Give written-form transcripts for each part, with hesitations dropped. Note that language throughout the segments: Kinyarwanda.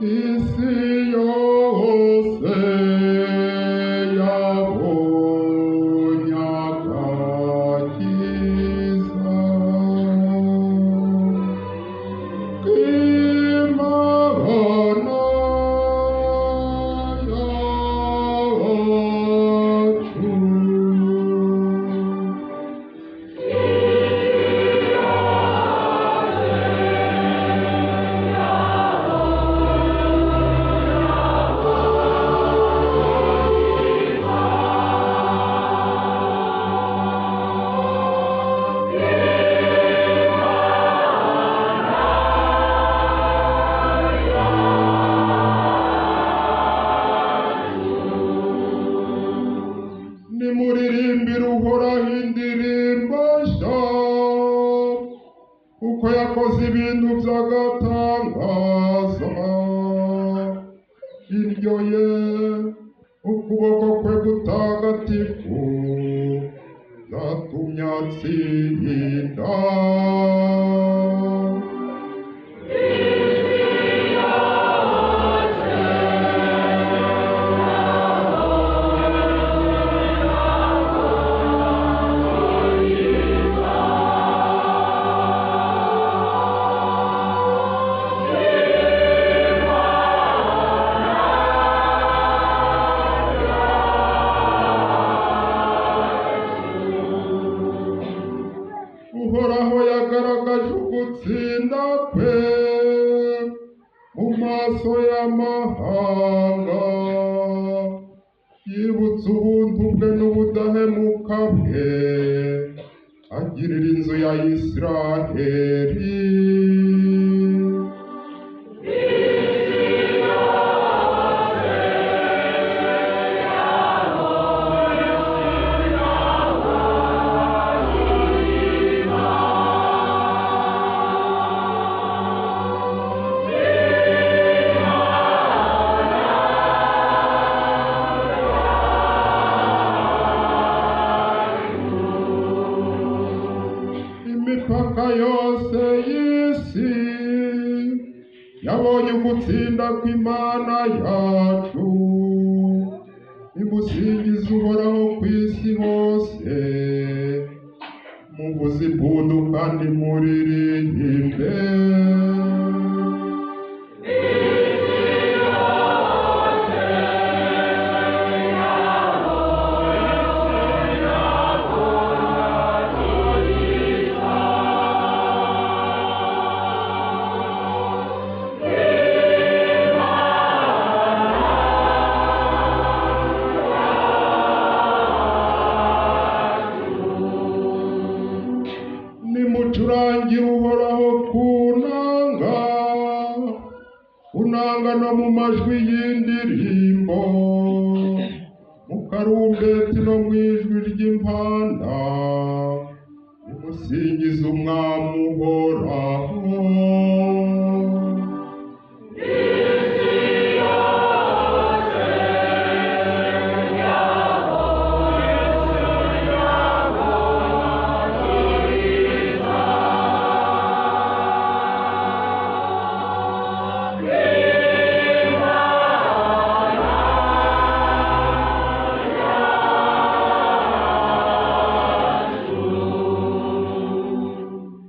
Isi yose yabonye agakiza k'Imana yacu. Nimuririmbire Uhoraho indirimbo nshya, kuko yakoze ibintu by'agatangaza. Indyo ye, ukuboko kwe gutagatifu, byatumye atsinda. Uhoraho yagaragaje ugutsinda kwe mu maso y'amahanga, yibutse ubuntu bwe n'ubudahemuka bwe, agirira inzu ya Isiraheli. Imipaka yose y'isi yabonye ugutsinda kw'Imana yacu. Nimusingize Uhoraho ku isi hose, muvuze impundu kandi muririmbe. Nimucurangire Uhoraho ku nanga, unanga no mu majwi y'indirimbo, mu karumbeti no mu ijwi ry'impanda, nimusingize Umwami Uhoraho.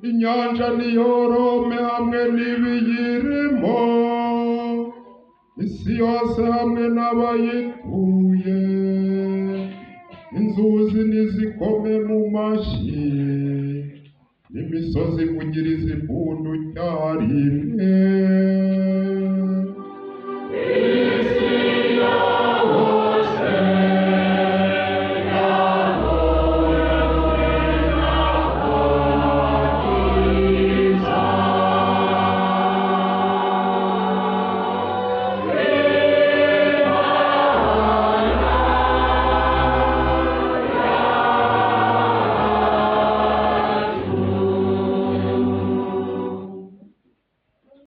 Inyanja niyorome hamwe n'ibiyirimo, isi yose hamwe n'abayituye. Inzuzi nizikome mu mashyi, n'imisozi ivugirize impundu icyarimwe.